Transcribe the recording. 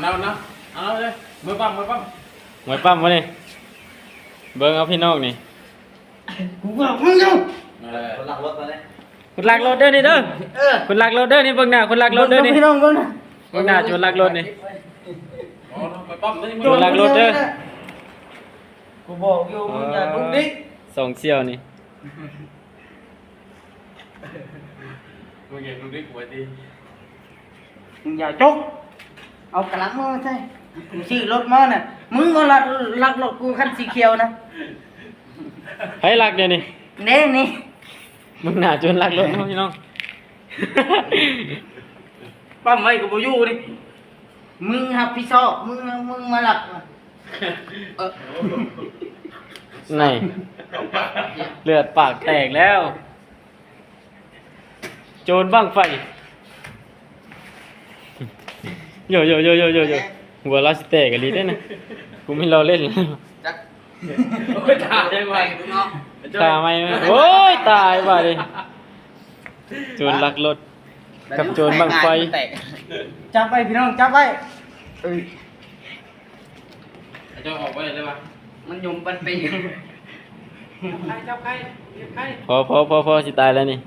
ເອົາເນາະ ເອົາເລີຍ ເມືອປ້ຳ ເມືອປ້ຳ ເມືອປ້ຳບໍ່ນີ້? ເບິ່ງເອົາພີ່ນ້ອງນີ້ ກູບອກມຶງຢູ່ ເອີ ຄົນລັກລົດມາເລີຍ ຄົນລັກລົດເດີນີ້ເດີ ເອີ ຄົນລັກລົດເດີນີ້ ເບິ່ງໜ້າຄົນລັກລົດເດີນີ້ ເບິ່ງພີ່ນ້ອງເບິ່ງນະ ເບິ່ງໜ້າໂຈນລັກລົດນີ້ ອໍ ໄປປ້ຳເດີ ໂຈນລັກລົດເດີ ກູບອກຢູ່ ມຶງຢ່າດຸກດິກ ສອງສ່ຽວນີ້ ມຶງຢ່າດຸກດິກຫົວຕິ ມຶງຢ່າຈົກ ເອົາກະລັກມາໃສ່ ກູຊື້ລົດມານະ ມຶງກໍລັກ ລັກລົດກູຄັນສີຂຽວນະ ໃຜລັກດຽວນີ້ ເດ້ນີ້ ເບິ່ງໜ້າໂຈນລັກລົດເນາະພີ່ນ້ອງ ປ້ຳໄວ້ກໍບໍ່ຢູ່ນີ້ ມຶງຮັບຜິດຊອບ ມຶງ ມຶງມາລັກ ເອີ ນີ້ ເລືອດປາກແຕກແລ້ວ ໂຈນບັ້ງໄຟ ໂຢ ໂຢ ຫົວລາວຊິແຕກອີ່ຫຼີເດ້ນະ ກູມີລໍ້ຫຼິ້ນ ຈັກ ໂອ້ຍ ຕາຍ ຕາຍ ເນາະ ຕາຍ ໂອ້ຍ ຕາຍບາດນີ້ ໂຈນລັກລົດ ກັບໂຈນບັ້ງໄຟ ຈັບໄວ້ພີ່ນ້ອງ ຈັບໄວ້ ເອີຍ ເຈົ້າອອກໄວ້ໄດ້ປະ ມັນຍົມປັນປີ ຈັບໄຂ່ ຈັບໄຂ່ ຈັບໄຂ່ ພໍ ພໍ ພໍ ພໍ ຊິຕາຍແລ້ວນີ້.